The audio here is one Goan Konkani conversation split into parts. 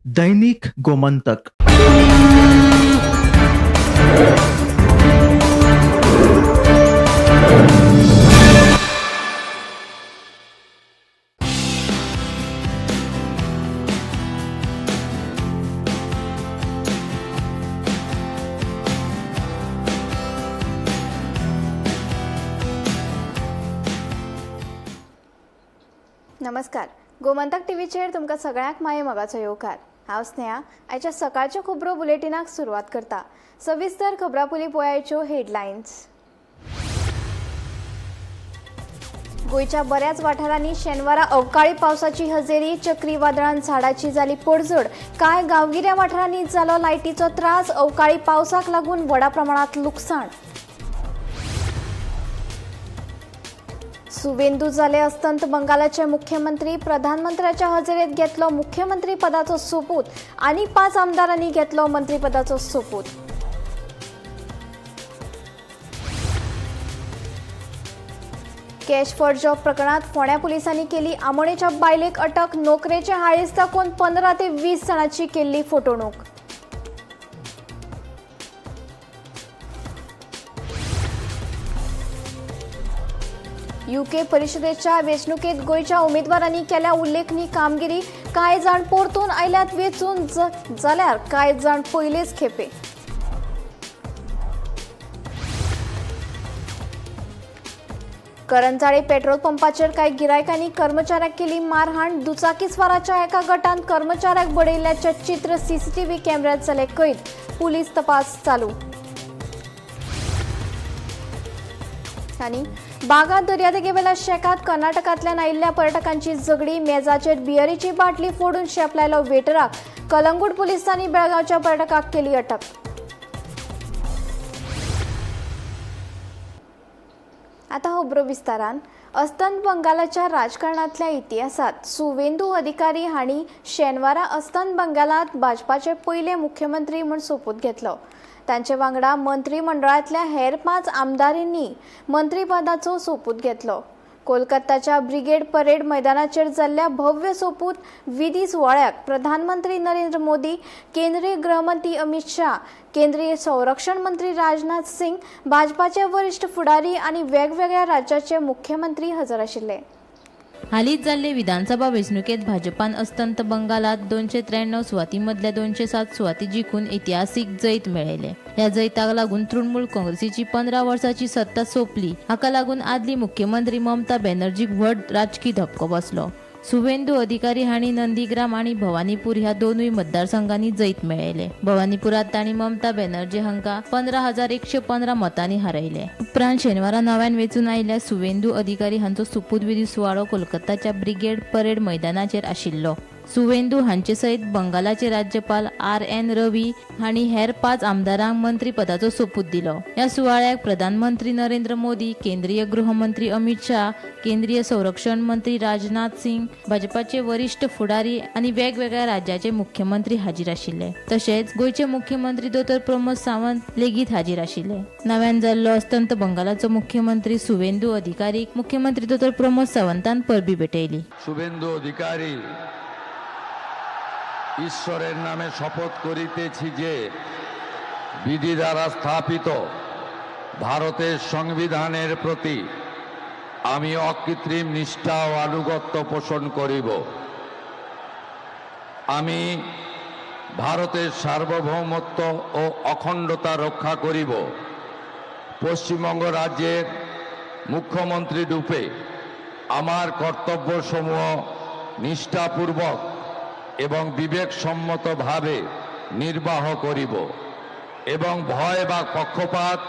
दैनिक गोमंतक. नमस्कार, गोमंतक टीव्हीचेर तुमकां सगळ्यांक माये मोगाचो येवकार. हांव स्नेहा. आयच्या सकाळच्यो खबरो बुलेटिनाक सुरवात करता. सविस्तर खबरां पयलीं पळयाच्यो हेडलायन्स. गोंयच्या बऱ्याच वाठारांनी शेनवारा अवकाळी पावसाची हजेरी. चक्रीवादळान झाडाची जाली पडझड. कांय गांवगिऱ्या वाठारांनी जालो लायटीचो त्रास. अवकाळी पावसाक लागून व्हडा प्रमाणात लुकसाण. सुवेंदू जाले अस्तंत बंगालाचे मुख्यमंत्री. प्रधानमंत्र्याच्या हजेरेत घेतलो मुख्यमंत्री पदाचो सोपूत आनी 5 आमदारांनी घेतलो मंत्रीपदाचो सोपूत. कॅश फॉर जॉब प्रकरणात फोंड्या पुलिसांनी केली आमोणेच्या बायलेक अटक. नोकरेचे हाळीस दाखोवन 15 ते 20 जाणांची केल्ली फटवणूक. युके परिषदेच्या वेंचणुकेत गोंयच्या उमेदवारांनी केल्या उल्लेखनीय कामगिरी. कांय जाण परतून आयल्यात वेंचून जाल्यार कांय जाण पयलेच खेपे. करंजाळे पेट्रोल पंपाचेर कांय गिरायकांनी कर्मचाऱ्याक केली मारहाण. दुचाकी स्वाराच्या एका गटान कर्मचाऱ्याक बडयल्ल्याचें चित्र सीसीटीव्ही कॅमेऱ्यात जालें कैद. पुलीस तपास चालू. आनी बागा दर्यादेगेवेल्या शेकात कर्नाटकांतल्यान आयिल्ल्या पर्यटकांची झगडी. मेजाचेर बियरीची बाटली फोडून शेप लायलो वेटराक. कलंगूट पुलिसांनी बेळगांवच्या पर्यटकाक केली अटक. आता खबरो विस्तारान. अस्तंत बंगालाच्या राजकारणांतल्या इतिहासात सुवेंदू अधिकारी हांणी शेनवारा अस्तंत बंगालात भाजपाचे पयले मुख्यमंत्री म्हूण सोपूत घेतलो. तांचे वांगडा मंत्रीमंडळांतल्या हेर 5 आमदारांनी मंत्रीपदाचो सोपूत घेतलो. कोलकाताच्या ब्रिगेड परेड मैदानाचेर जाल्ल्या भव्य सोपूत विधी सुवाळ्याक प्रधानमंत्री नरेंद्र मोदी, केंद्रीय गृहमंत्री अमित शाह, केंद्रीय संरक्षण मंत्री राजनाथ सिंग, भाजपाचे वरिश्ठ फुडारी आनी वेगवेगळ्या राज्याचे मुख्यमंत्री हजर आशिल्ले. हालींच जाल्ले विधानसभा वेंचणुकेंत भाजपान अस्तंत बंगालात 293 सुवाती मदल्या 207 सुवाती जिखून इतिहासीक जैत मेळयलें. ह्या जैताक लागून तृणमूल काँग्रेसीची 15 वर्सांची सत्ता सोंपली. हाका लागून आदली मुख्यमंत्री ममता बॅनर्जीक व्हड राजकी धपको बसलो. सुवेंदू अधिकारी हांणी नंदीग्राम आनी भवानीपूर ह्या दोनूय मतदारसंघांनी जैत मेळयलें. भवानीपुरात तांणी ममता बॅनर्जी हांकां 15,115 मतांनी हारयले. उपरांत शेनवारा नव्यान वेंचून आयिल्ल्या सुवेंदू अधिकारी हांचो सोपूतविधी सुवाळो कोलकाताच्या ब्रिगेड परेड मैदानाचेर आशिल्लो. सुवेंदू हांचे सयत बंगालाचे राज्यपाल आर.एन. रवी हांणी हेर 5 आमदारांक मंत्रीपदाचो सोपूत दिलो. ह्या सुवाळ्याक प्रधानमंत्री नरेंद्र मोदी, केंद्रीय गृहमंत्री अमित शाह, केंद्रीय संरक्षण मंत्री राजनाथ सिंग, भाजपाचे वरिश्ठ फुडारी आनी वेगवेगळ्या राज्याचे मुख्यमंत्री हाजीर आशिल्ले. तशेंच गोंयचे मुख्यमंत्री दोतोर प्रमोद सावंत लेगीत हाजीर आशिल्ले. नव्यान जाल्लो अस्तंत बंगालाचो मुख्यमंत्री सुवेंदू अधिकारीक मुख्यमंत्री दोतोर प्रमोद सावंतान परबी भेटयली. শুভেন্দু অধিকারী ঈশ্বরের নামে শপথ করিতেছি যে বিধি দ্বারা স্থাপিত ভারতের সংবিধানের প্রতি আমি অকৃত্রিম নিষ্ঠা ও আনুগত্য পোষণ করিব। আমি ভারতের সার্বভৌমত্ব ও অখণ্ডতা রক্ষা করিব। পশ্চিমবঙ্গ রাজ্যের মুখ্যমন্ত্রী রূপে আমার কর্তব্যসমূহ নিষ্ঠাপূর্বক এবং বিবেকসম্মতভাবে নির্বাহ করিব এবং ভয় বা পক্ষপাত,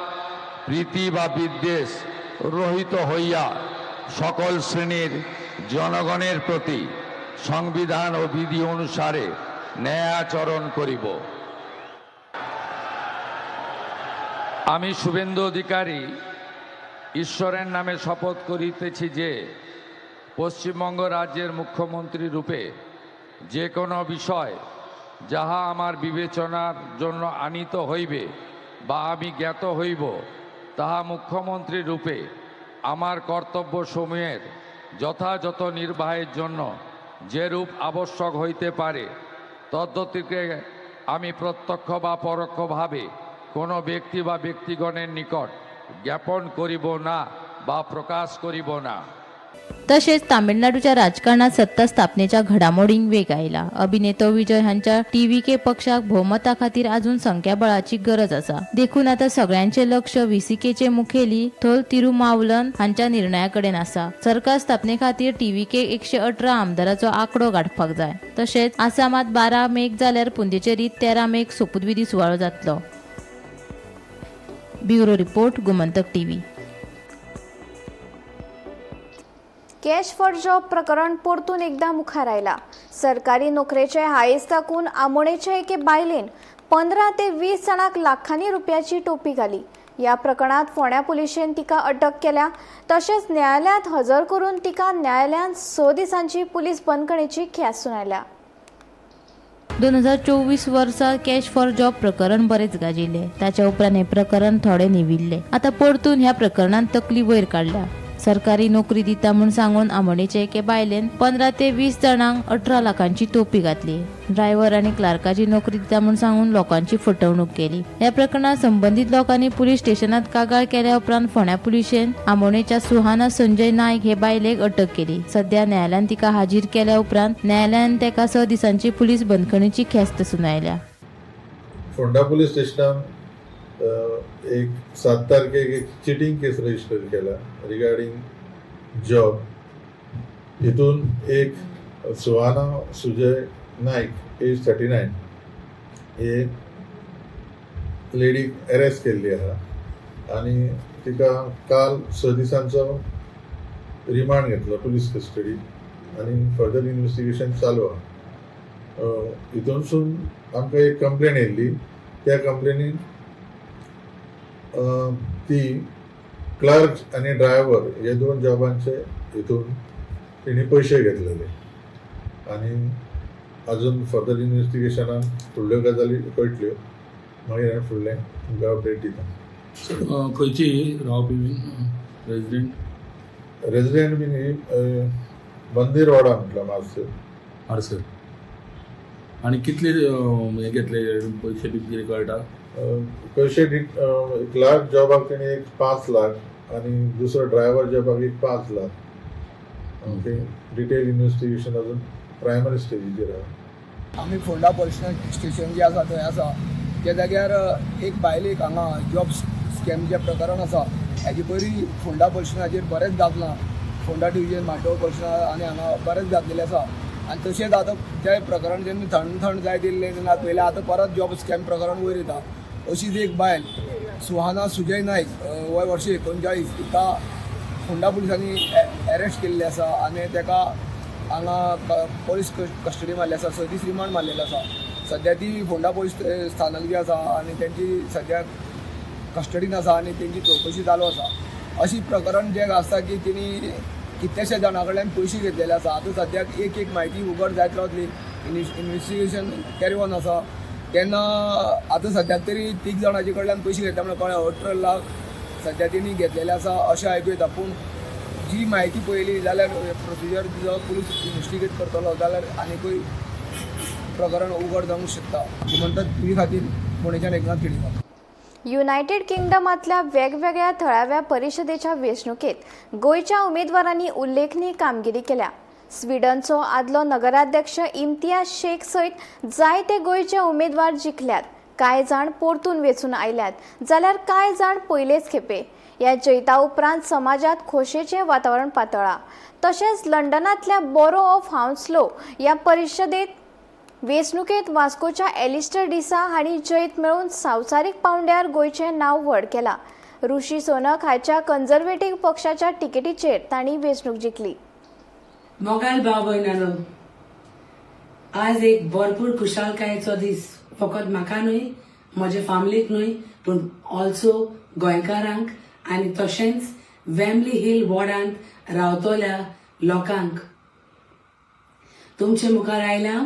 প্রীতি বা বিদ্বেষ রহিত হইয়া সকল শ্রেণীর জনগণের প্রতি সংবিধান ও বিধি অনুসারে ন্যায়াচরণ করিব। আমি শুভেন্দু অধিকারী ঈশ্বরের নামে শপথ করিতেছি যে পশ্চিমবঙ্গ রাজ্যের মুখ্যমন্ত্রী রূপে যে কোনো বিষয় যাহা আমার বিবেচনার জন্য আনিত হইবে বা আমি জ্ঞাত হইব, তাহা মুখ্যমন্ত্রী রূপে আমার কর্তব্যসমূহের যথাযথ নির্বাহের জন্য যেরূপ আবশ্যক হইতে পারে তদ্ব্যতিরিক্ত আমি প্রত্যক্ষ বা পরোক্ষভাবে কোনো ব্যক্তি বা ব্যক্তিগণের নিকট জ্ঞাপন করিব না বা প্রকাশ করিব না। तशेंच तामिळनाडूच्या राजकारणात सत्ता स्थापनेच्या घडामोडींक वेग आयला. अभिनेतो विजय हांच्या टीव्हीके पक्षाक भोवमता खातीर अजून संख्याबळाची गरज आसा. देखून आता सगळ्यांचे लक्ष व्हीसीकेचे मुखेली थोल तिरुमावलन हांच्या निर्णया कडेन आसा. सरकार स्थापने खातीर टीव्हीके 118 आमदाराचो आंकडो गाठपाक जाय. तशेंच आसामात 12 मेक जाल्यार पुंदेचेरीत 13 मेक सोपूतविधी सुवाळो जातलो. Bureau report, Gomantak TV. Cash for job प्रकरण परतून एकदा मुखार आयला. सरकारी नोकरेचे हायस दाखोवन आमोणेचे एके बायलेन 15 ते 20 जाणांक लाखांनी रुपयाची टोपी घाली. ह्या प्रकरणात फोंड्या पुलिशेन तिका अटक केल्या. तशेंच न्यायालयांत हजर करून तिका न्यायालयान 6 दिसांची पुलीस बंदखणीची ख्यास्त सुनायल्या. 2024 वर्सा कॅश फॉर जॉब प्रकरण बरेच गाजिल्लें. ताच्या उपरांत हें प्रकरण थोडें निविल्लें. आतां परतून ह्या प्रकरणान तकली वयर काडल्या. सरकारी नोकरी दिता म्हूण सांगून आमोणेचे एके बायलेन 15 ते 20 जाणांक 18 लाखांची तोपी घातली. ड्रायव्हर आनी क्लार्काची नोकरी दिता म्हूण सांगून लोकांची फटवणूक केली. ह्या प्रकरणात संबंदीत लोकांनी पुलीस स्टेशनात कागाळ केल्या उपरांत फोंड्या पुलिशेन आमोणेच्या सुहाना संजय नायक हे बायलेक अटक केली. सध्या न्यायालयान तिका हाजीर केल्या उपरांत न्यायालयान ताका 6 दिसांची पुलीस बंदखणीची ख्यास्त सुनायल्या. फोंडा पुलीस स्टेशनान एक 7 तारखेक एक चिटींग केस रजिस्टर केला रिगार्डींग जॉब. हितून एक सुहाना सुजय नायक, एज 39, हे लेडीक अरेस्ट केल्ली आहा आनी तिका काल 6 दिसांचो रिमांड घेतलो पुलीस कस्टडी आनी फर्दर इन्व्हेस्टिगेशन चालू आहा. हितूनसून आमकां एक कंप्लेन येयल्ली. त्या कंप्लेनीन ती क्लर्क आनी ड्रायव्हर हे दोन जॉबांचे हितून तेणी पयशे घेतलेले आनी अजून फर्दर इन्व्हेस्टिगेशनान फुडल्यो गजाली कळटल्यो. मागीर हांव फुडलें तुमकां अपडेट दिता. खंयची रावपी बीन रेजिडेंट? रेजिडेंट बीन ही मंदीर वाडा म्हटलं मार्सेल. आरसेल. आनी कितले हे घेतले पयशे बी कितें कळटा? पयशे क्लर्क जॉबाक तेणी एक 5 लाख आनी दुसरो ड्रायव्हर जॉबाक एक 5 लाख. ओके, डिटेल इन्व्हेस्टिगेशन अजून प्रायमरी स्टेजीचेर आहा. आमी फोंडा पुलीस स्टेशन जे आसा थंय आसा. त्या जाग्यार एक बायलेक हांगा जॉब स्कॅम जे प्रकरण आसा हेजे पयलीं फोंडा पुलीस स्टेशनाचेर बरेंच गाजलां. फोंडा डिविजन, मांडोव पुलीस आनी हांगा बरेंच गाजलेलें आसा. आनी तशेंच आतां तें प्रकरण जेन्ना थंड थंड जायत येयल्लें तेन्ना पयलें आतां परत जॉब स्कॅम प्रकरण वयर येता. अशीच एक बायल सुहाना सुजय नायक, वय वर्ष 39, हिका फोंडा पुलिसांनी अरेस्ट केल्लें आसा आनी ताका हांगा पोलीस कस्टडी मारली आसा. 6 दीस रिमांड मारलेलो आसा. सद्या ती फोंडा पोलीस स्थानक जी आसा आनी तेंची सद्या कस्टडीन आसा आनी तेंची चवकशी चालू आसा. अशी प्रकरण जें आसता की तेणी कितल्याश्या जाणां कडल्यान पयशे घेतलेले आसा. आतां सद्याक एक एक म्हायती उगड जायत रावतली. इन्वेस्टिगेशन कॅरी ऑन आसा. तेन्ना आतां सद्याक तरी तीग जाणांचे कडल्यान पयशे घेतले म्हणून कळ्ळें. 18 लाख सद्या तेणी घेतलेले आसा अशें आयकूं येता. पूण जी म्हायती पळयली जाल्यार प्रोसिजर जो पुलीस इन्वेस्टिगेट करतलो जाल्यार आनीकूय प्रकरण उगड जावंक शकता. म्हणटात टिवी खातीर फोंडेच्यान एकनाथ केणीकर. युनायटेड किंगडमांतल्या वेगवेगळ्या थळाव्या परिशदेच्या वेंचणुकेत गोंयच्या उमेदवारांनी उल्लेखनीय कामगिरी केल्या. स्विडनचो आदलो नगराध्यक्ष इम्तियाज शेख सयत जायते गोंयचे उमेदवार जिखल्यात. कांय जाण परतून वेंचून आयल्यात जाल्यार कांय जाण पयलेच खेपे. ह्या जैता उपरांत समाजात खोशेचें वातावरण पातळ्ळां. तशेंच लंडनांतल्या बोरो ऑफ हाउन्सलो ह्या परिशदेत वेंचणुकेत वास्कोच्या एलिस्टर डिसा हांणी जैत मेळोवन संवसारीक पावंड्यार गोंयचें नांव व्हड केलां. ऋषी सोनक हाच्या कन्झर्वेटिव्ह पक्षाच्या तिकेटीचेर तांणी वेंचणूक जिखली. मोगाल भाव भयणानो, आज एक भरपूर खुशालकायेचो दीस, फकत म्हाका न्हय, म्हज्या फामिलीक न्हय, पूण ऑल्सो गोंयकारांक आनी तशेंच वेम्बली हिल वॉर्डांत रावतल्या लोकांक. तुमचे मुखार आयल्या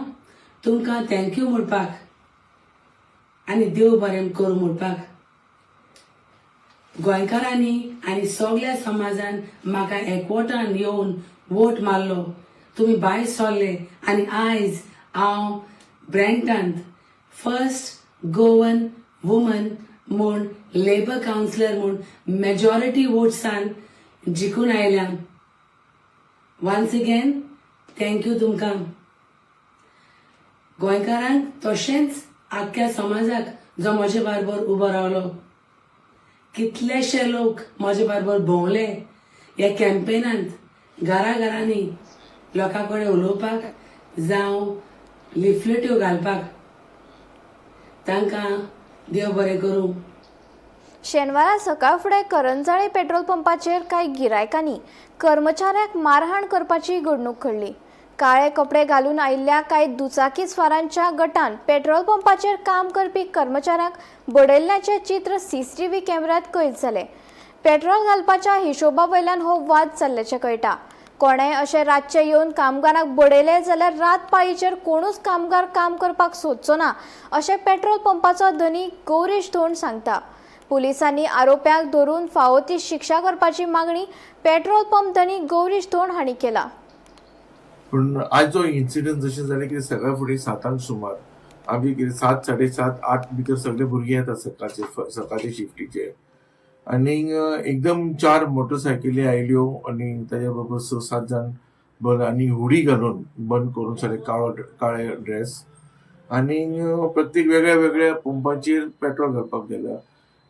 तुमकां thank you म्हणपाक आनी देव बरें करूं म्हणपाक. गोंयकारांनी आनी सगल्या समाजान म्हाका एकवटान येवन वोट मारलो. तुमी भायर सरले आनी आयज हांव ब्रँटांत फर्स्ट गोवन वुमन म्हूण लेबर कावन्सिलर म्हूण मेजॉरिटी वोट्सान जिखून आयल्या. वन्स अगेन thank you तुमकां गोंयकारांक, तशेंच आख्ख्या समाजाक जो म्हजे बारबर उबो रावलो. कितलेशे लोक म्हजे बारबर भोंवले ह्या कॅम्पेनांत, घरा घरांनी लोकां कडेन उलोवपाक जावं लिफलेट्यो घालपाक. तांकां देव बरें करूं. शेनवारा सकाळ फुडें करंजाळे पेट्रोल पंपाचेर कांय गिरायकांनी कर्मचाऱ्याक मारहाण करपाची घडणूक घडली. काळे कपडे घालून आयिल्ल्या कांय दुचाकी स्वारांच्या गटान पेट्रोल पंपाचेर काम करपी कर्मचाऱ्यांक बडयल्ल्याचें चित्र सीसीटीव्ही कॅमेऱ्यांत कैद जालें. पेट्रोल घालपाच्या हिशोबा वयल्यान हो वाद जाल्ल्याचें कळटा. कोणेय अशें रातचें येवन कामगारांक बडयले जाल्यार रात पाळीचेर कोणूच कामगार काम करपाक सोदचो ना, अशें पेट्रोल पंपाचो धनी गौरीश धोंड सांगता. पुलिसांनी आरोप्यांक धरून फावो ती शिक्षा करपाची मागणी पेट्रोल पंप धनी गौरीश धोंड हांणी केला. पूण आज जो इन्सिडंट जशें जालें की सकाळ फुडें 7 सुमार आमी कितें 7, 7:30, 8 भितर सगळे भुरगीं येता सकाळचे सकाळचे शिफ्टीचे आनीक एकदम चार मोटरसायकली आयल्यो आनी ताच्या बरोबर स सात जाण बंद आनी हुडी घालून बंद करून, सगळे काळो काळे ड्रेस आनी प्रत्येक वेगळ्या वेगळ्या पंपाचेर पेट्रोल घालपाक गेल्या.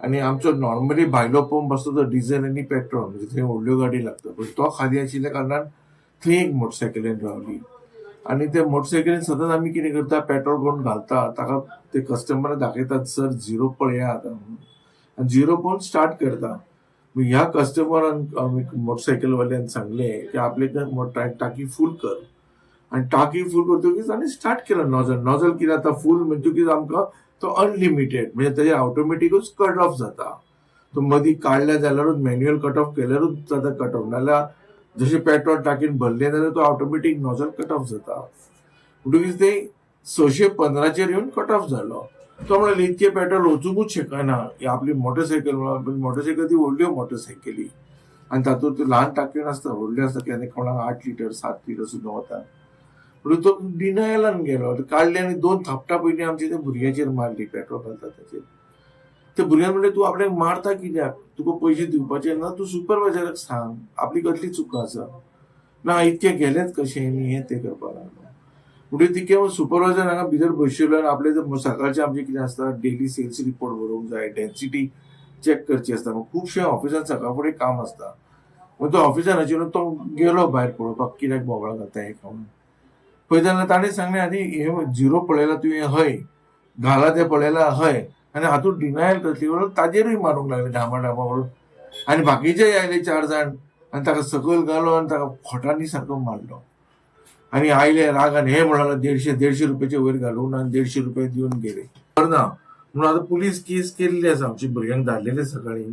आनी आमचो नॉर्मली भायलो पंप आसता तो डिझेल आनी पेट्रोल, म्हणजे थंय व्हडल्यो गाडी लागता, पण तो खाली आशिल्ल्या कारणान थंय एक मोटरसायकलीन रावली आनी ते मोटरसायकलीन सदांच आमी कितें करता, पेट्रोल करून घालता, ताका ते कस्टमराक दाखयतात, सर, झिरो पळया आतां म्हणून, आनी झिरो पळोवन स्टार्ट करता. ह्या कस्टमरान, मोटरसायकलवाल्यान सांगलें की आपले टाकी फूल कर आनी टाकी फूल करतकीच आनी स्टार्ट केलो नॉझल. नॉझल कितें जाता, फूल म्हणटकीच आमकां तो अनलिमिटेड, म्हणजे तेजे ऑटोमॅटिकूच कट ऑफ जाता. तो मदीं काडल्या जाल्यारूच, मॅन्युअल कट ऑफ केल्यारूच जाता कट ऑफ, नाल्यार जशें पेट्रोल टाकीन भरलें जाल्यार तो ऑटोमॅटीक नॉझल कट ऑफ जाता. म्हणटकीच ते 615चेर येवन कट ऑफ जालो. तो म्हणले, इतकें पेट्रोल वचूंकूच शकना. ही आपली मोटरसायकल, मोटरसायकल ती व्हडल्यो मोटरसायकली आनी तातूंत त्यो ल्हान टाकयो नासता, व्हडल्यो आसता. केन्ना कोणाक 8 लिटर, 7 लिटर सुद्दां वता. म्हणून तो डिनायलान गेलो. काडले आनी दोन थापटां पयलीं आमच्या त्या भुरग्याचेर मारली, पेट्रोल घालता ताचेर. त्या भुरग्यान म्हणलें, तूं आपल्याक मारता कित्याक? तुका पयशे दिवपाचे ना, तूं सुपरवायझराक सांग, आपली कसली चूक आसा. ना, इतकें गेलेच कशें न्ही, हें तें करपाक लागलो. म्हणटकीर तितकें सुपरवायझर हांगा भितर बशिल्लो आनी आपले जर सकाळचें आमचें कितें आसता, डेली सेल्स रिपोर्ट बरोवंक जाय, डेन्सिटी चॅक करची आसता, मग खुबशे ऑफिसान सकाळ फुडें काम आसता. मग तो ऑफिसान आशिल्लो, तो गेलो भायर पळोवपाक कित्याक बोवाळ घालता हें म्हणून. पळयता जाल्यार ताणें सांगलें, आनी हे झिरो पळयला तुवें? हय. घाला तें पळयला? हय. आनी हातूंत डिनायल कसली म्हणून ताजेरूय मारूंक लागले ढामा ढामा म्हणून. आनी बाकीचे आयले चार जाण आनी ताका सकयल घालो आनी ताका खोटांनी सारको मारलो. आनी आयले रागान, हे म्हणलो, 150, 150 रुपयाचे वयर घालूंक ना. आनी 150 रुपया दिवन गेले. खबर ना म्हणून आतां पुलीस केस केल्ली आसा. आमच्या भुरग्यांक धाडलेले सकाळी,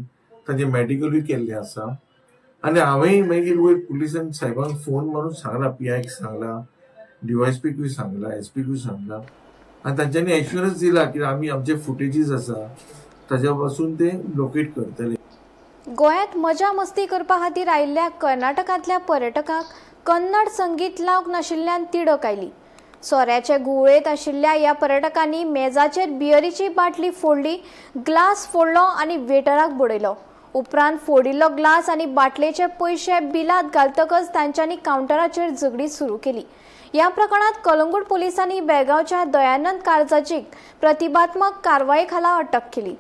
तांचे मेडिकलूय केल्लें आसा. आनी हांवेंय मागीर वयर पुलिसान साहेबांक फोन मारून सांगला, पीआयक सांगला, डीवायएसपीकूय सांगला, एसपीकूय सांगला आनी तांच्यांनी एश्युरन्स दिला की आमी आमचे फुटेजीस आसा ताच्या पासून ते लोकेट करतले. गोंयांत मजा मस्ती करपा खातीर आयिल्ल्या कर्नाटकांतल्या पर्यटकांक कन्नड संगीत लावंक नाशिल्ल्यान तिडक आयली. सोऱ्याचे घुंवळेंत आशिल्ल्या ह्या पर्यटकांनी मेजाचेर बियरीची बाटली फोडली, ग्लास फोडलो आनी वेटराक बडयलो. उपरांत फोडिल्लो ग्लास आनी बाटलेचे पयशे बिलात घालतकच तांच्यांनी कावंटराचेर झगडी सुरू केली. ह्या प्रकरणात कलंगूट पोलिसांनी बेळगांवच्या दयानंद कारजाजीक प्रतिबात्मक कारवाये खाला अटक केली.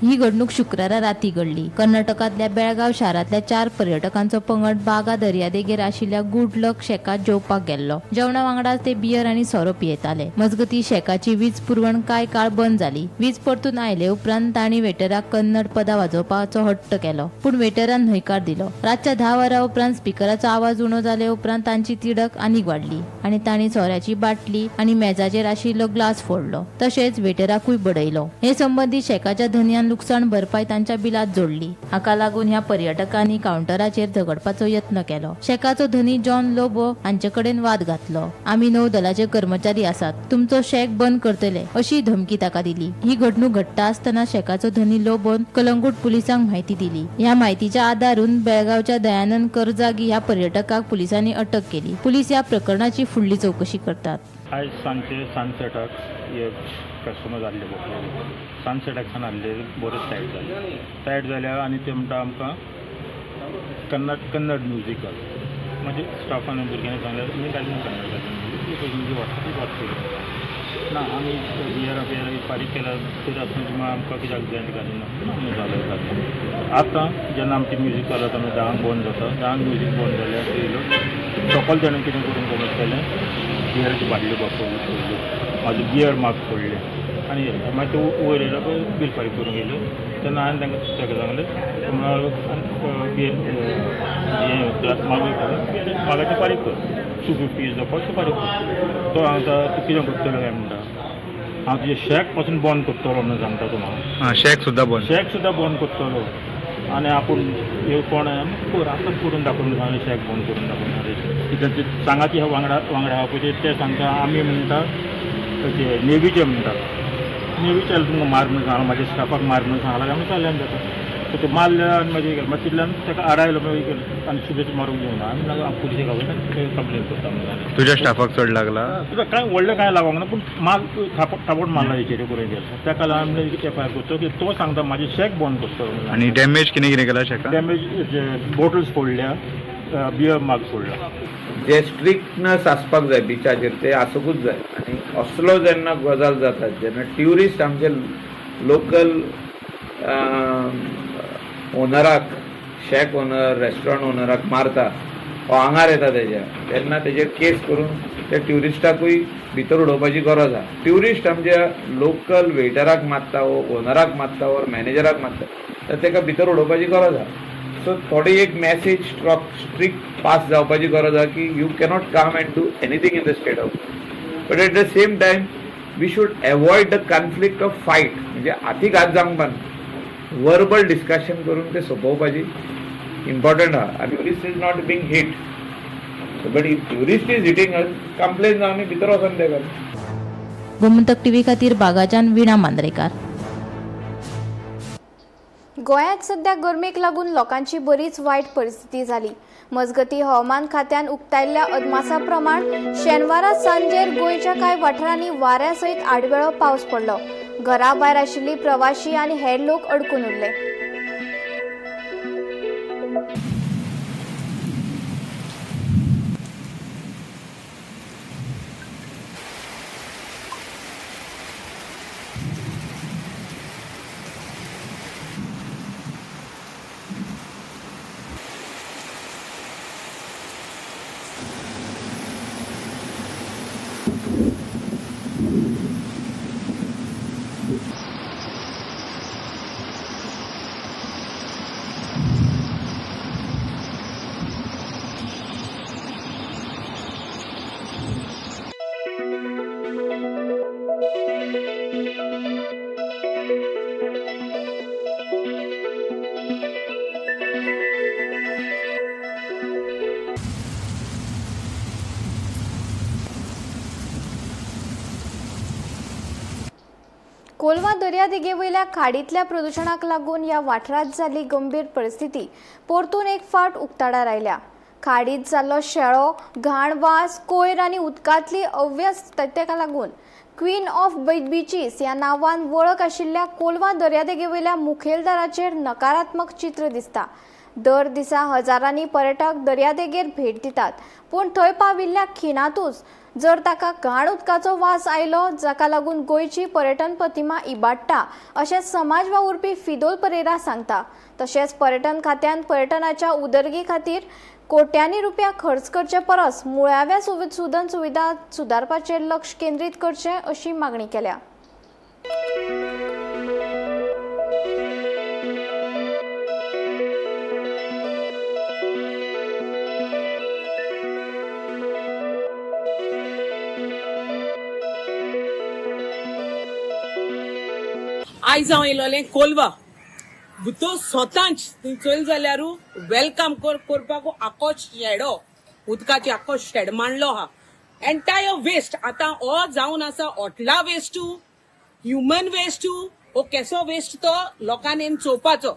ही घडणूक शुक्रारा राती घडली. कर्नाटकांतल्या बेळगांव शारांतल्या चार पर्यटकांचो पंगड बागा दर्यादेगेर आशिल्ल्या गुड लक शॅकात जेवपाक गेल्लो. जेवणा वांगडाच ते बियर आनी सोरो पियेताले. मजगती, शॅकाची वीज पुरवण कांय काळ बंद जाली. वीज परतून आयले उपरांत तांणी वेटराक कन्नड पदां वाजोवपाचो हट्ट केलो, पूण वेटरान न्हयकार दिलो. रातच्या 10 वरां उपरांत स्पिकराचो आवाज उणो जाले उपरांत तांची तिडक आनीक वाडली आनी तांणी सोऱ्याची बाटली आनी मेजाचेर आशिल्लो ग्लास फोडलो, तशेंच वेटराकूय बडयलो. हे संबंदी शॅकाच्या धनयान लुकसाण भरपाय तांच्या बिलात जोडली. हाका लागून ह्या पर्यटकांनी कावंटराचेर झगडपाचो यत्न केलो. शॅकाचो धनी जॉन लोबो हांचे कडेन वाद घातलो. आमी नौदलाचे कर्मचारी आसात, तुमचो शॅक बंद करतले, अशी धमकी ताका दिली. ही घडणूक घडटा आसतना शॅकाचो धनी लोबोन कलंगूट पुलिसांक म्हायती दिली. ह्या म्हायतीच्या आदारून बेळगांवच्या दयानंद करजागी ह्या पर्यटकाक पुलिसांनी अटक केली. पुलीस ह्या प्रकरणाची फुडली चौकशी करतात. आयज सांजचे सनसेटाक एक कस्टमर जाल्ले बसले, सनसेटाक सान आसले, बरेच टायट जाले. टायट जाल्या आनी ते म्हणटा आमकां कन्नड कन्नड म्युजिकल. मागीर स्टाफान भुरग्यांनी सांगलें तुमी घालून कन्नड घालून हिंदी वाचता ती वाचतली ना. आमी बियरा बियरा फारीक केला तरी आसतना तुमी आमकां कित्याक बँड घालिना आमी जालें घातलें. आतां जेन्ना आमची म्युजीक चलत आमी 10क बंद जाता, 10क म्युजीक बंद जाल्यार येयलो सकल ताणें कितें करून कमत केलें, बियराची बाटल्यो बापून फोडल्यो, म्हाजो बियर माग फोडलें आनी गेलें. मागीर ते वयर येयलो पळय बील फारीक करूंक येयल्यो तेन्ना हांवें तांकां ताका सांगलें बियर हें ग्लास मागूय करून मागाचें फारीक कर, 250 is the cost, फारीक कर. तो सांगता तूं कितें करतलो काय म्हणटा, हांव तुजें शॅक पासून बंद करतलो म्हणून सांगता तूं म्हाका. शॅक सुद्दां बंद, शॅक सुद्दां बंद करतलो आनी आपूण कोण कर आपूण करून दाखोवन सांगलें शॅक बंद करून दाखोवन. कित्याक ते सांगाती वांगडा वांगडा आहा पळय ते सांगता आमी म्हणटा ते नेवीचे म्हणटा, नेवीचे तुमकां मार म्हणून सांगलां, म्हाज्या स्टाफाक मार म्हणून सांगलां आमी चल्ल्यान जाता. सो ते मारले आनी मागीर गेले, मागीर तितल्यान ताका आडायलो, मागीर गेले आनी सुबेज मारूंक दिवना आमी पुलिसेक गावयता कंप्लेन करता म्हणून. तुज्या स्टाफाक चड लागला? तुका कांय व्हडलें कांय लागोंक ना, पूण माल थापट थापट मारला हेचेर करून गेलो. ताका लागून आमी एफ I R करचो की तो सांगता म्हाजें शॅक बंद करतलो. आनी डॅमेज कितें कितें केला शॅकाक? डॅमेज बॉटल्स फोडल्या, बियर माग फोडला. जे स्ट्रिक्टनस आसपाक जाय बिचाचेर ते आसूंकूच जाय. आनी असलो जेन्ना गजाल जाता जेन्ना ट्युरिस्ट आमचे लोकल ओनराक, शॅक ओनर, रेस्टॉरंट ओनराक मारता वो आंगार येता तेज्या, तेन्ना तेजेर केस करून त्या ट्युरिस्टाकूय भितर उडोवपाची गरज आसा. ट्युरिस्ट आमच्या लोकल वेटराक मारता वो ओनराक मारता वो मॅनेजराक मारता तर तेका भितर उडोवपाची गरज आसा. सो थोडी एक मॅसेज स्ट्रिक्ट पास जावपाची गरज आसा की you cannot come and do anything in the state of, but at the same time we should avoid the conflict of fight. म्हणजे हाती घात जावंक ना, वर्बल डिस्कशन करून ते सोंपोवपाची इम्पॉर्टंट आहा. आनी tourist is not being hit, but if tourist is hitting us complain जावन भितर वचोन तेका. गोमंतक टीव्ही खातीर बागाच्यान वीणा मांद्रेकार. गोंयांत सध्या गरमेक लागून लोकांची बरीच वायट परिस्थिती जाली. मजगती हवामान खात्यान उक्तायल्ल्या अदमासा प्रमाण शेनवारा सांजेर गोंयच्या कांय वाठारांनी वाऱ्या सयत आडवेळो पावस पडलो. घरा भायर आशिल्ली प्रवाशी आनी हेर लोक अडकून उरले. कोलवा दर्यादेगेवयल्या खाडींतल्या प्रदुशणाक लागून ह्या वाठारांत जाल्ली गंभीर परिस्थिती परतून एक फावट उक्ताडार आयल्या. खाडींत जाल्लो शेळो, घाण वास, कोयर आनी उदकांतली अव्यवस्थतेक लागून क्वीन ऑफ बीचीस ह्या नांवान वळख आशिल्ल्या कोलवा दर्यादेगेवयल्या मुखेलदाराचेर नकारात्मक चित्र दिसता. दर दिसा हजारांनी पर्यटक दर्यादेगेर भेट दितात, पूण थंय पाविल्ल्या खिणांतूच जर ताका घाण उदकाचो वास आयलो, जाका लागून गोंयची पर्यटन प्रतिमा इबाडटा अशें समाज वावुरपी फिदोल परेरा सांगता. तशेंच पर्यटन खात्यान पर्यटनाच्या उदरगी खातीर कोट्यांनी रुपया खर्च करचे परस मुळाव्या सुदन सुविधा सुदारपाचेर लक्ष केंद्रीत करचें अशी मागणी केल्या. आयज हांव येयलोलें कोलवा तो स्वताच थंय चोयल जाल्यार welcome करपाक आखो शेडो उदकाचे आखो शेड मांडलो आहा. एंटायर वेस्ट आतां हो जावन आसा हॉटला वेस्टू, ह्युमन वेस्टू, हो केसो वेस्ट तो लोकांनी चोवपाचो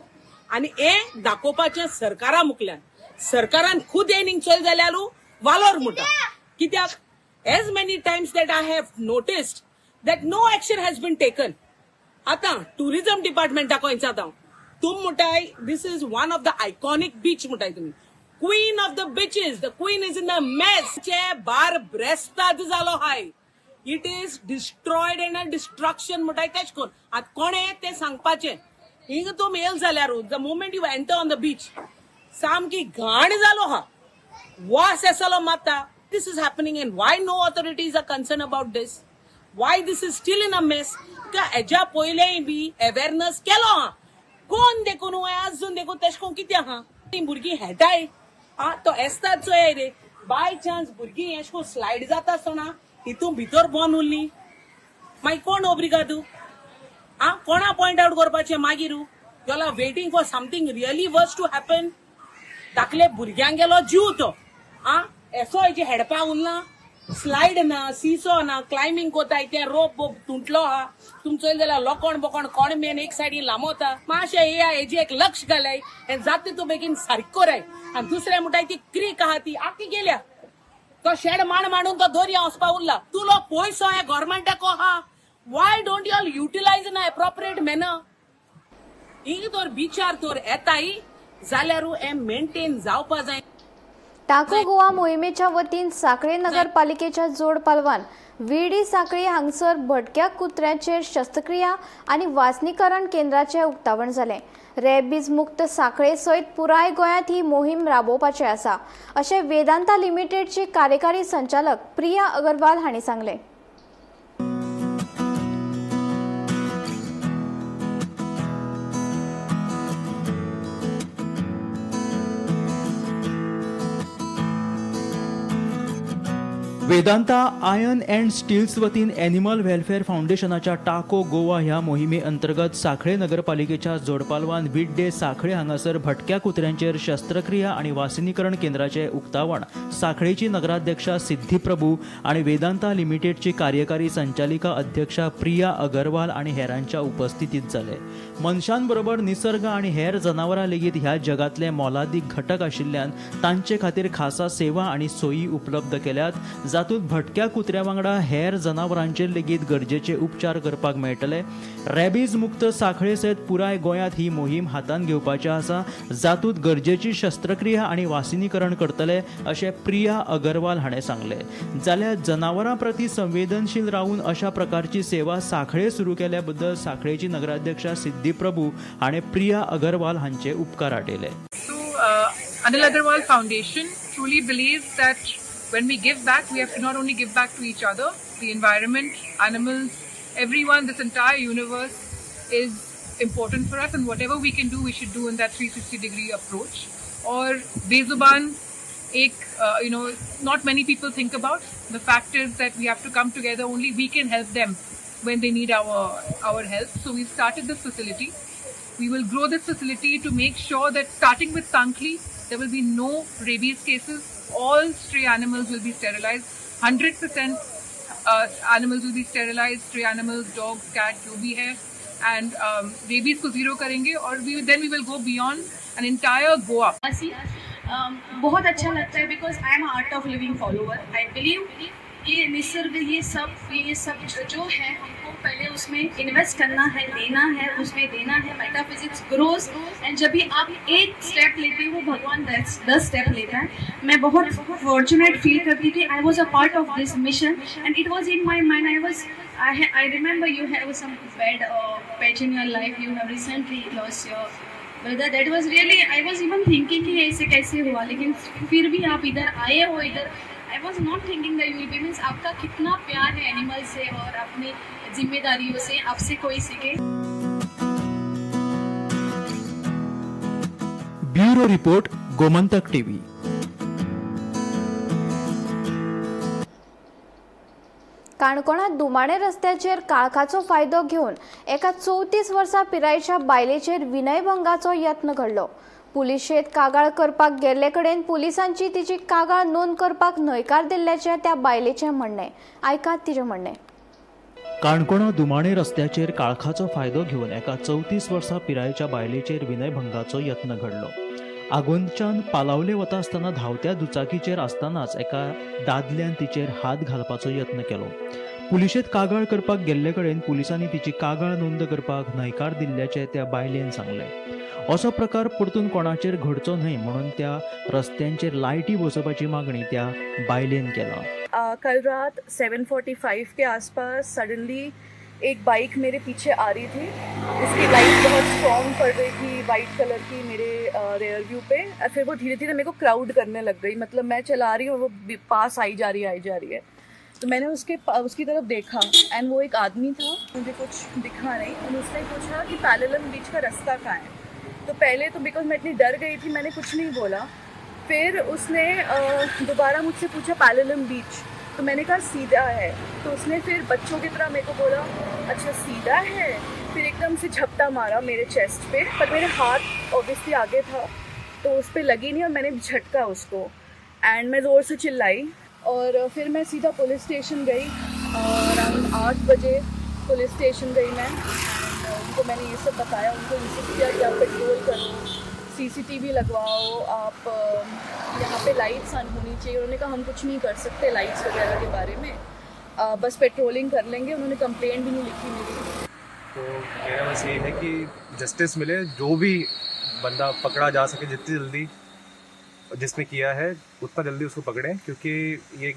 आनी हें दाखोवपाचें सरकारा मुखल्यान. सरकारान खूद येवन हिंग चोयल जाल्यार वालोर म्हणटा, कित्याक As many times that I have noticed that no action has been taken. आतां टुरिझम डिपार्टमेंटाक विचारता हांव, तुम म्हणटाय this is one of the iconic beach म्हणटाय तुमी, queen of the beaches, the queen is in the mess. चे बार ब्रेस्ताद जालो हाय, it is destroyed and a destruction म्हणटाय तेश कोन. आतां कोणें तें सांगपाचें. हिंगा तुम येल जाल्यार the moment you enter on the beach सामकी घाण जालो हा, वास येसलो मारता. This is happening and why no authorities are concern about this, why this is still in a mess. हेज्या पयलेंय बी अवेरनस केलो हा, कोण देखून अजून देखून तेश कोन कितें आहा. तीं भुरगीं हेटाय आ तो एसतात चोय रे, बाय चान्स भुरगीं एश कोन स्लायड जाता आसतना हितून भितर बंद उरली मागीर कोण ओब्रिगादू आ, कोणा पॉयंट आवट करपाचें मागीर. You are waiting for something really worse to happen. धाकले भुरग्यांक गेलो जीव तो आ, एसो हेजे हेडपा उरला, स्लायड ना, सीसो ना, क्लायबींग कोताय तें रोप बोप तुंटलो हा. तुम चोयलें जाल्यार लोकोण बोकोण कोण मेन एक सायडीन लांबोता. मातशें हे हेजे एक लक्ष घालाय हें जाता तूं बेगीन सारकें कराय. आनी दुसरें म्हणटाय ती क्रीक आहा ती आख्खी गेल्या, तो शेड मांड मांडून तो दर्या वचपा उरला. तुलो पयसो हे गोवोरमेंटाको आहा, why don't you all utilise in a appropriate manner. ही तर बिचार तर येताय जाल्यार हें मेंटेन जावपा जाय. टाको गोवा मोहिमेच्या वतीन सांखळे नगरपालिकेच्या जोड पालवान विडी सांखळी हांगसर भटक्या कुत्र्यांचेर शस्त्रक्रिया आनी वासनीकरण केंद्राचें उक्तावण जालें. रेबीज मुक्त सांखळे सयत पुराय गोंयांत ही मोहीम राबोवपाची आसा अशें वेदांता लिमिटेडची कार्यकारी संचालक प्रिया अगरवाल हांणी सांगलें. वेदांता आयर्न अँड स्टील्स वतीन एनिमल वेलफेअर फाउंडेशनाच्या टाको गोवा ह्या मोहिमे अंतर्गत सांखळे नगरपालिकेच्या जोडपालवान विड्डे सांखळे हांगासर भटक्या कुत्र्यांचेर शस्त्रक्रिया आनी वासिनीकरण केंद्राचें उक्तावण सांखळेची नगराध्यक्षा सिद्धी प्रभू आनी वेदांता लिमिटेडची कार्यकारी संचालिका अध्यक्षा प्रिया अगरवाल आनी हेरांच्या उपस्थितीत जालें. मनशांबरोबर निसर्ग आनी हेर जनावरां लेगीत ह्या जगांतले मोलादीक घटक आशिल्ल्यान तांचे खातीर खासा सेवा आनी सोयी उपलब्ध केल्यात, जातूंत भटक्या कुत्र्या वांगडा हेर जनावरांचेर लेगीत गरजेचे उपचार करपाक मेळटले. रेबीज मुक्त सांखळे सयत पुराय गोंयांत ही मोहीम हातांत घेवपाची आसा, जातूंत गरजेची शस्त्रक्रिया आनी वासिनीकरण करतले अशें प्रिया अगरवाल हाणें सांगलें. जाल्यार जनावरां प्रती संवेदनशील रावून अशा प्रकारची सेवा सांखळे सुरू केल्या बद्दल सांखळेची नगराध्यक्षा सिद्धी प्रभू हाणें प्रिया अगरवाल हांचे उपकार आटयले. Anil Agarwal Foundation truly believes that when we give back, we have to not only give back to each other, the environment, animals, everyone, this entire universe is important for us, and whatever we can do, we should do in that 360-degree approach. Or Bezuban, ek, not many people think about. The fact is that we have to come together. Only we can help them when they need our help. So we've started this facility. We will grow this facility to make sure that starting with Sankhali, there will be no rabies cases. All stray animals will be sterilized. 100% animals will be sterilized. Stray animals, dogs, cat, जो भी है, and rabies को zero करेंगे और then we will go beyond an entire Goa. बहुत अच्छा लगता है because I am art of living follower. I believe ये निसर्ग, ये सब जो है हमको पहले उसमें इन्वेस्ट करना है, देना है, उसमें देना है. मेटाफिजिक्स ग्रोज एंड जब भी आप एक स्टेप लेते हो भगवान 10 स्टेप लेता है. मैं बहुत फॉर्चुनेट फील करती थी. I was a part of this mission and it was in my mind. I remember you have some bad patch in your life. You have recently lost your brother. That was really, I was even thinking कि ऐसे कैसे हुआ, लेकिन फिर भी आप इधर आए हो. इधर I was not thinking that you will be, means आपका कितना प्यार है एनिमल से और अपनी जिम्मेदारियों से, आपसे कोई सीखे. Bureau report, Gomantak TV. काणकोणात दुमाणे रस्त्याचेर काळखाचो फायदो घेवन एका 34 वर्सां पिरायेच्या बायलेचेर विनयभंगाचो यत्न घडलो. पुलिशेंत कागाळ करपाक गेल्ले कडेन पुलिसांची तिची कागाळ नोंद करपाक न्हयकार दिल्ल्याचें त्या बायलेचें म्हणणें. आयकात तिचें म्हणणें. काणकोणा दुमाणे रस्त्याचेर काळखाचो फायदो घेवन एका 34 वर्सां पिरायेच्या बायलेचेर विनयभंगाचो यत्न घडलो. आगोंदच्यान पालावले वता आसतना धांवत्या दुचाकीचेर आसतनाच एका दादल्यान तिचेर हात घालपाचो यत्न केलो. पुलिशेंत कागाळ करपाक गेल्ले कडेन पुलिसांनी तिची कागाळ नोंद करपाक न्हयकार दिल्ल्याचें त्या बायलेन सांगलें. असो प्रकार परतून कोणाचेर घडचो न्हय म्हणून त्या रस्त्यांचेर लायटी बसोवपाची मागणी त्या बायलेन केला. कल रात 7:45 के आसपास सडनली एक बाइक मेरे पीछे आ रही थी. उसकी लाइट बहुत स्ट्रॉन्ग पड़ रही थी, वाइट कलर की, मेरे रेयर व्यू पे और फिर वो धीरे धीरे मेरे को क्राउड करने लग गई. मतलब मैं चला रही हूँ और वो पास आई जा रही है, आई जा रही है. तो मैंने उसके उसकी तरफ देखा एंड वो एक आदमी था, मुझे कुछ दिखा नहीं और उसने पूछा कि पैलेलम बीच का रास्ता कहाँ है. तो पहले तो because मैं इतनी डर गई थी, मैंने कुछ नहीं बोला. फिर उसने दोबारा मुझसे पूछा पैलेलम बीच, तो मैंने कहा सीधा है. तो उसने फिर बच्चों की तरह मेरे को बोला अच्छा सीधा है. फिर एकदम से झपटा मारा मेरे चेस्ट पे, पर मेरे हाथ ऑब्वियसली आगे था तो उस पर लगी नहीं और मैंने झटका उसको एंड मैं ज़ोर से चिल्लाई और फिर मैं सीधा पुलिस स्टेशन गई. अराउंड 8 बजे पुलिस स्टेशन गई मैं एंड उनको मैंने ये सब बताया. उनको इंसिस्ट किया कि आप पेट्रोल करो, सीसीटीवी लगवाओ, आप यहाँ पे लाइट्स ऑन होनी चाहिए. उन्होंने कहा हम कुछ नहीं कर सकते लाइट्स वगैरह के बारे में, बस पेट्रोलिंग कर लेंगे. उन्होंने कंप्लेंट भी नहीं लिखी मेरी. तो मेरा बस ये है कि जस्टिस मिले, जो भी बंदा पकड़ा जा सके जितनी जल्दी जिसने किया है उतना जल्दी उसको पकड़ें, क्योंकि ये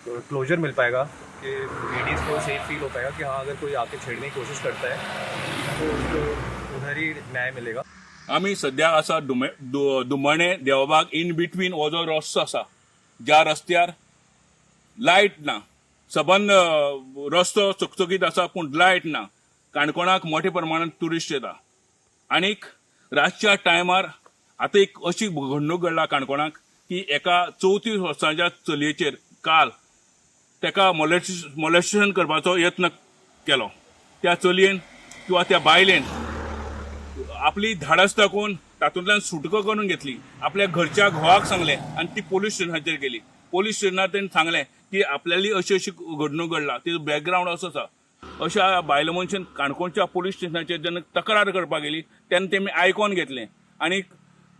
क्लोजर मिल पाएगा कि लेडीज़ को सेफ फील हो पाएगा कि हाँ अगर कोई आके छेड़ने की कोशिश करता है तो उसको उधर ही न्याय मिलेगा. आमी सद्या आसा दुमणे देवबाग इन बिटवीन हो जो रस्तो आसा, ज्या रस्त्यार लायट ना, सबंद रस्तो चकचकीत आसा पूण लायट ना. काणकोणाक मोठ्या प्रमाणात ट्युरिस्ट येता आनीक रातच्या टायमार आतां एक अशी घडणूक घडला काणकोणाक की एका 34 वर्सांच्या चलयेचेर काल तेका मोलेस्टेशन करपाचो यत्न केलो. त्या चलयेन किंवा त्या बायलेन आपली धाडस दाखोवन तातूंतल्यान सुटका करून घेतली. आपल्या घरच्या घोवाक सांगलें आनी ती पोलीस स्टेशनाचेर गेली. पोलीस स्टेशनार तेणें सांगलें की आपल्याली अशी अशी घडणूक घडला, तिजो बॅकग्रावंड असो आसा. अशा बायल मनशान काणकोणच्या पोलीस स्टेशनाचेर जेन्ना तक्रार करपाक गेली तेन्ना तेमी आयकोन घेतलें आनी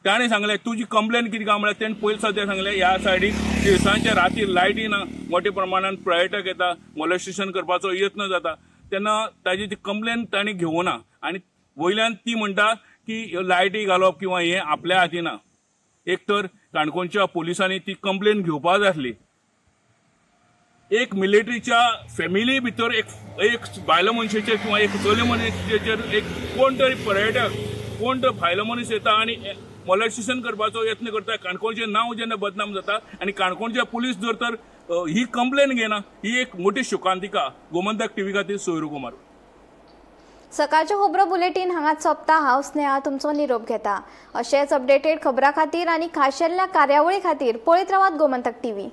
ताणें सांगलें तुजी कंप्लेन कितें काय म्हळ्यार तेणें पयलीं सद्या सांगलें ह्या सायडीक दिवसांच्या राती लायटी ना, मोठ्या प्रमाणान पर्यटक येता, मोलेस्टेशन करपाचो यत्न जाता. तेन्ना ताजी ती कंप्लेन तांणी घेवना आनी वयल्यान ती म्हणटा की ह्यो लायटी घालप किंवा हें आपल्या हाती ना. एक तर काणकोणच्या पोलिसांनी ती कंप्लेन घेवपा जाय आसली. एक मिलिटरीच्या फॅमिली भितर एक एक बायल मनशेचेर किंवा एक चले मनशेचेर एक कोण तरी पर्यटक कोण तर भायलो मनीस येता आनी मोलेस्टेशन करपाचो यत्न करता. काणकोणचें नांव जेन्ना बदनाम जाता आनी काणकोणचे पुलीस जर तर ही कंप्लेन घेना, ही एक मोठी शोकांतिका. गोमंतक टीव्ही खातीर सोयरू कुमार. सकाळच्यो खबरो बुलेटीन हांगाच सोंपता. हांव स्नेहा तुमचो निरोप घेता. अशेच अपडेटेड खबरां खातीर आनी खाशेल्या कार्यावळी खातीर पळयत रावात गोमंतक टीव्ही.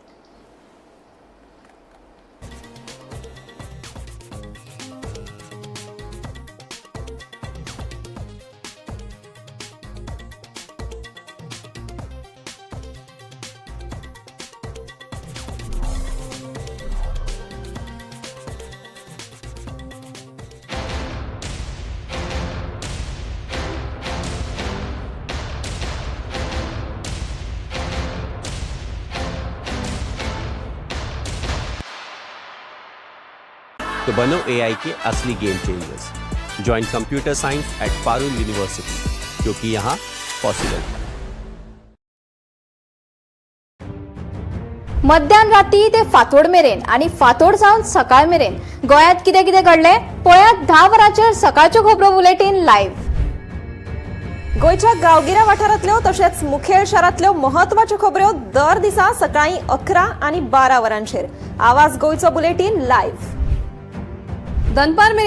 तो बनो एआई के असली game changers. Join computer science at Parul university, क्योंकि यहाँ पॉसिबल है. मध्यान राती ते फांतोड मेरेन आनी फांतोड जावन सकाळ मेरेन गोंयांत कितें कितें घडलें पळयात 10 वरांचेर सकाळच्यो खबरो बुलेटीन लायव्ह. गोंयच्या गांवगिऱ्या वाठारांतल्यो तशेंच मुखेल शारांतल्यो म्हत्वाच्यो खबऱ्यो दर दिसा सकाळीं 11 आनी 12 वरांचेर आवाज गोंयचो बुलेटीन लायव्ह. दनपार मेरेन.